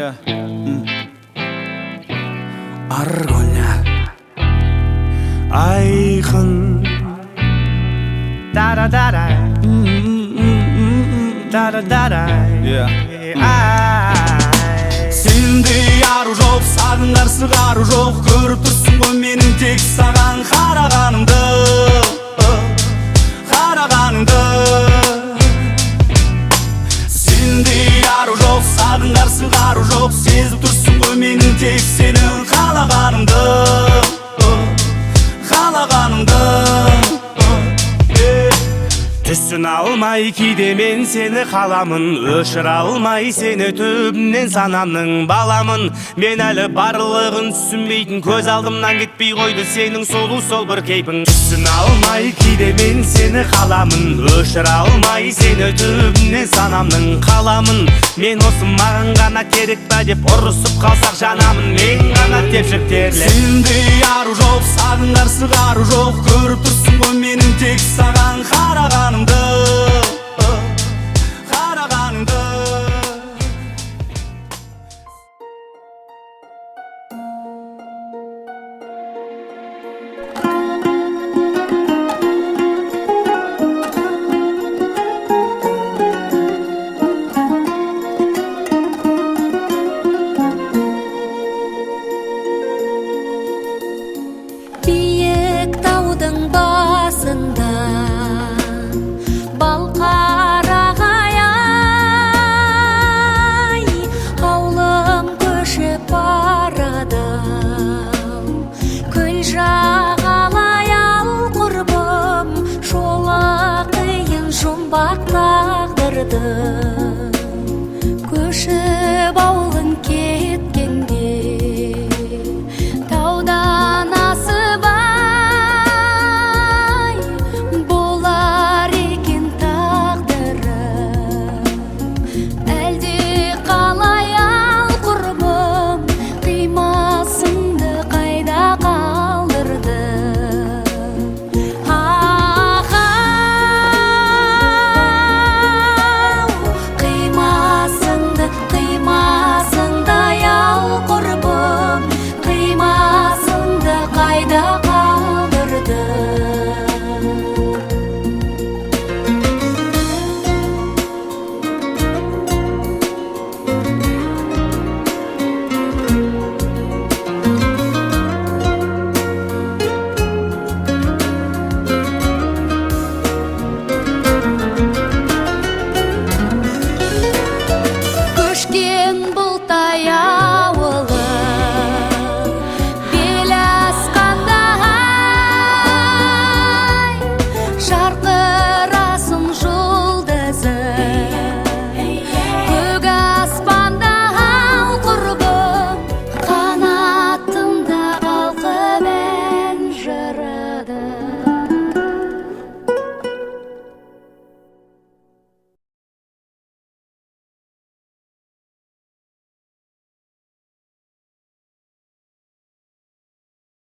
Yeah. Аргоня Айқын. Да-да-да-да. Да-да-да-да. Yeah. Ай. Сендей ару жоқ, саған қарсы қару жоқ. Көріп тұрсың ғой менің тек саған қарағанымды, қарағанымды. Сендей ару жоқ, саған қарсы қару жоқ. Сезіп тұрсың ғой менің тек сені қалағанымды, қалағанымды. Түсін алмай кейде мен сені қаламын, өшіре алмай сені түбімнен санамның баламын. Мен әлі барлығын түсінбейтін, көз алдымнан кетпей қойды сенің сұлу сол бір кейпің. Түсін алмай кейде мен сені қаламын, өшіре алмай сені түбімнен санамның қаламын. Мен осы маған ғана керек па деп ұрысып қалсақ жанамын, мен ғана тепшіктерлеп. Сендей ару жоқ, саған қарсы қару жоқ. Көріп тұрсың ғой менің тек саған қарағанымды, қарағанымды. Биік таудың басында балқарағай ай, аулым көшіп барады көл жағалай. Ал құрбым, жолы қиын, жұмбақ тағдырдың.